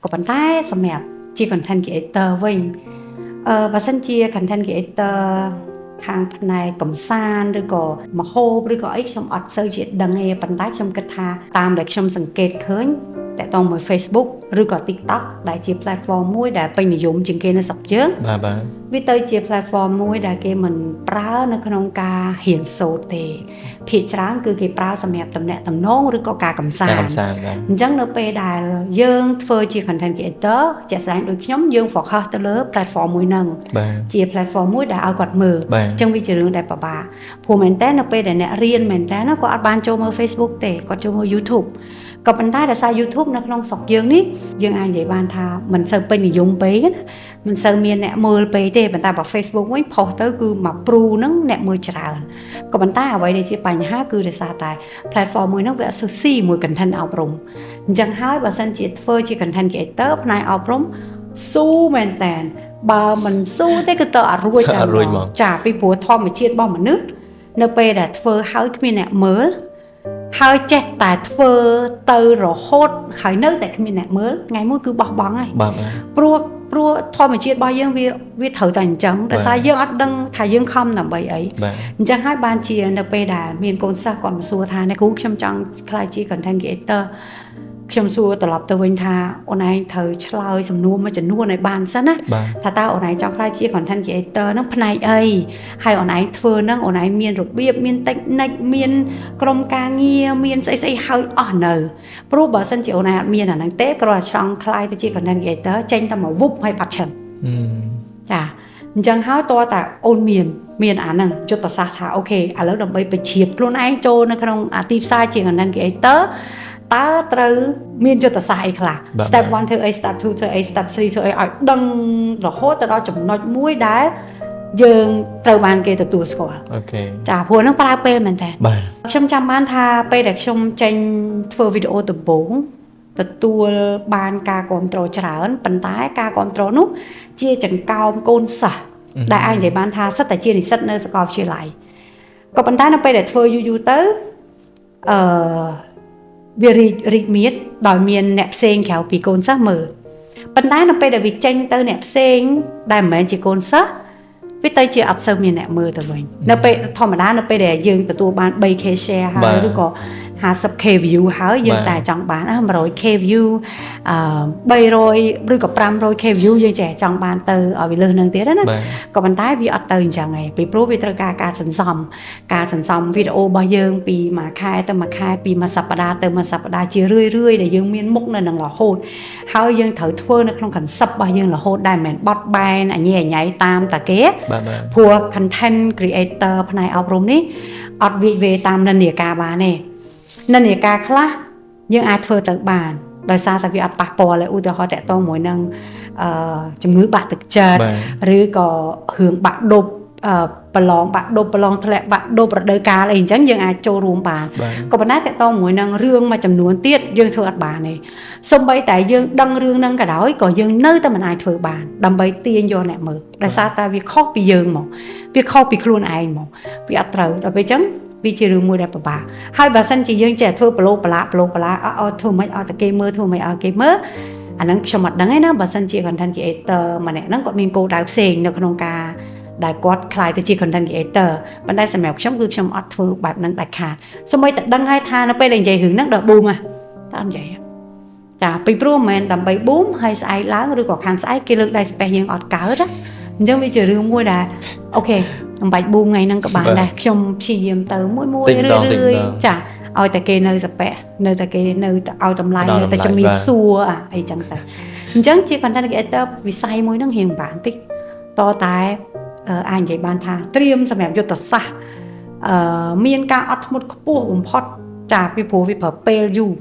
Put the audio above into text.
ក៏ប៉ុន្តែសម្រាប់ជា content creator វិញបើសិនជា content creator ខាងផ្នែកកំសាន្តឬក៏ម្ហូបឬក៏អីខ្ញុំអត់សូវជាដឹងទេប៉ុន្តែខ្ញុំគិតថាតាមដែលខ្ញុំសង្កេតឃើញតាក់ទងមួយ Facebook ឬក៏ TikTok ដែលជា platform មួយដែលពេញនិយមជាងគេនៅស្រុកយើង បាទបាទ វាទៅជា platform មួយដែលគេមិនប្រើនៅក្នុងការរៀនសូត្រទេភាគច្រើនគឺគេប្រើសម្រាប់តំណាក់តំណងឬក៏ការកំសា ការ ន្ត កំសាន្តបាទ អញ្ចឹងនៅពេលដែលយើងធ្វើជា content creator ជាក់ស្ដែងដូចខ្ញុំយើង focus ទៅលើ platform មួយហ្នឹង បាទ ជា platform មួយដែលឲ្យគាត់មើល បាទ អញ្ចឹងវាជារឿងដែលពិបាកព្រោះមែនតើនៅពេលដែលអ្នករៀនមែនតើណាគាត់អត់បានចូលមើល Facebook ទេគាត់ចូលមើល YouTube ក៏ប៉ុន្តែដោយសារ YouTube នៅក្នុងស្រុកយើងនេះយើងអាចនិយាយបានថាមិនសូវពេញនិយមពេកណាមិនសូវមានអ្នកមើលពេកទេប៉ុន្តែបើ Facebook វិញផុសទៅគឺមកព្រូហ្នឹងអ្នកមើលច្រើនក៏ប៉ុន្តែអ្វីដែលជាបញ្ហាគឺដោយសារតែ platform មួយហ្នឹងវាអត់សូវស៊ីមួយ content អប់រំអញ្ចឹងហើយបើសិនជាធ្វើជា content creator ផ្នែកអប់រំស៊ូមែនតើបើមិនស៊ូទេគឺទៅអត់រួច អត់រួចហ្មង ចាពីព្រោះធម្មជាតិរបស់មនុស្សនៅពេលដែលធ្វើហើយគ្មានអ្នកមើលហើយចេះតែធ្វើទៅរហូតហើយនៅតែគ្មានអ្នកមើលថ្ងៃមួយគឺបោះបង់ហើយ បាទបាទ ព្រោះធម្មជាតិរបស់យើងវាវាត្រូវតែអញ្ចឹងដោយសារយើងអត់ដឹងថាយើងខំដើម្បីអី បាទ អញ្ចឹងហើយបានជានៅពេលដែលមានកូនសិស្សគាត់មកសួរថាអ្នកគ្រូខ្ញុំចង់ក្លាយជា content creator ខ្ញុំសួរត្រឡប់ទៅវិញថាអូនឯងត្រូវឆ្លើយសំណួរមួយចំនួនឲ្យបានសិនណា បាទ ថាតើអូនឯងចង់ក្លាយជា content creator ហ្នឹងផ្នែកអីហើយអូនឯងធ្វើហ្នឹងអូនឯងមានរបៀបមាន technique មានក្រុមការងារមានស្អីស្អីហើយអស់នៅព្រោះបើសិនជាអូនឯងអត់មានអាហ្នឹងទេគ្រាន់តែចង់ក្លាយទៅជា content creator ចេញតែមកវុបហើយបាត់ឈឹង អឺ ចាអញ្ចឹងហើយតើតាអូនមានមានអាហ្នឹងយុទ្ធសាស្ត្រថាOK ឥឡូវដើម្បីបញ្ជ្រាបខ្លួនឯងចូលនៅក្នុងអាទីផ្សារជា content creator តើត្រូវមានយុទ្ធសាស្ត្រអីខ្លះ បាទ step 1ធ្វើអី step 2ធ្វើអី step 3ធ្វើអីឲ្យដឹងរហូតទៅដល់ចំណុចមួយដែលយើងត្រូវបានគេទទួលស្គាល់ OK ចាព្រោះហ្នឹងប្រើពេលមែនតើ បាទ ខ្ញុំចាំបានថាពេលដែលខ្ញុំចេញធ្វើវីដេអូដំបូងទទួលបានការគ្រប់គ្រងច្រើនប៉ុន្តែការគ្រប់គ្រងនោះជាចង្កោមកូនសិស្សដែលអាចនិយាយបានថាសិតតែជានិស្សិតនៅសាកលវិទ្យាល័យក៏ប៉ុន្តែនៅពេលដែលធ្វើយូរយូរទៅអឺវារីករីកមៀតដោយមានអ្នកផ្សេងក្រៅពីកូនសិស្សមើលប៉ុន្តែនៅពេលដែលវាចេញទៅអ្នកផ្សេងដែលមិនមែនជាកូនសិស្សវាទៅជាអត់សូវមានអ្នកមើលទៅវិញនៅពេលធម្មតានៅពេលដែលយើងទទួលបាន 3K share ហើយឬក៏ 50K view ហើយយើងតែចង់បាន 100K view 300ឬក៏ 500K view យើងចេះចង់បានទៅឲ្យវាលើសនឹងទៀតណា បាទ ក៏ប៉ុន្តែវាអត់ទៅអញ្ចឹងឯងពីព្រោះវាត្រូវការការសន្សំការសន្សំវីដេអូរបស់យើងពីមួយខែទៅមួយខែពីមួយសប្តាហ៍ទៅមួយសប្តាហ៍ជារឿយរឿយៗដែលយើងមានមុខនៅនឹងរហូតហើយយើងត្រូវធ្វើនៅក្នុង concept របស់យើងរហូតដែរមិនមែនបត់បែនអញញ៉ៃតាមតាគេ បាទបាទ ព្រោះ content creator ផ្នែកអប់រំនេះអត់វិវេតាមនិន្នាការបានទេនិន្នាការខ្លះយើងអាចធ្វើទៅបានដោយសារតែវាអត់ប៉ះពាល់ទេឧទាហរណ៍តាក់ទងមួយនឹងជំងឺបាក់ទឹកចិត្ត បាទ ឬក៏រឿងបាក់ឌុបប្រឡងបាក់ឌុបប្រឡងធ្លាក់បាក់ឌុបរដូវកាលអីអញ្ចឹងយើងអាចចូលរួមបាន បាទ ក៏ប៉ុន្តែតាក់ទងមួយនឹងរឿងមួយចំនួនទៀតយើងធ្វើអត់បានទេសូម្បីតែយើងដឹងរឿងហ្នឹងក៏ដោយក៏យើងនៅតែមិនអាចធ្វើបានដើម្បីទាញយកអ្នកមើលដោយសារតែវាខុសពីយើងមកវាខុសពីខ្លួនឯងមកវាអត់ត្រូវដល់ពេលអញ្ចឹងវាជារឿងមួយដែលពិបាកហើយបើសិនជាយើងចេះធ្វើប្រឡូប្រឡាប្រឡូប្រឡាអត់ឲ្យធ្វើមិនឲ្យតែគេមើលធ្វើមិនឲ្យគេមើលអាហ្នឹងខ្ញុំអត់ដឹងទេណាបើសិនជា content creator ម្នាក់ហ្នឹងគាត់មានគោលដៅផ្សេងនៅក្នុងការដែលគាត់ក្លាយទៅជា content creator ប៉ុន្តែសម្រាប់ខ្ញុំគឺខ្ញុំអត់ធ្វើបែបហ្នឹងដាច់ខាតសូម្បីតែដឹងហើយថានៅពេលដែលនិយាយរឿងហ្នឹងដល់ boom ហ៎តើអត់និយាយចាពីព្រោះមិនមែនដើម្បី boom ហើយស្អែកឡើងឬក៏ខានស្អែកគេលើកដៃស្ពះយើងអត់កើតណាអញ្ចឹងវាជារឿងមួយដែល OK មិនបាច់ boom ថ្ងៃហ្នឹងក៏បានដែរខ្ញុំព្យាយាមទៅមួយមួយរឿយរឿយចាឲ្យតែគេនៅសពៈនៅតែគេនៅតែឲ្យតម្លៃនៅតែជំរាបសួរអាអីចឹងទៅអញ្ចឹងជា content creator វិស័យមួយហ្នឹងរៀងបានតិចតតែអាចនិយាយបានថាត្រៀមសម្រាប់យុទ្ធសាស្ត្រមានការអត់ធ្មត់ខ្ពស់បំផុតចាពីព្រោះវាប្រើពេលយូរ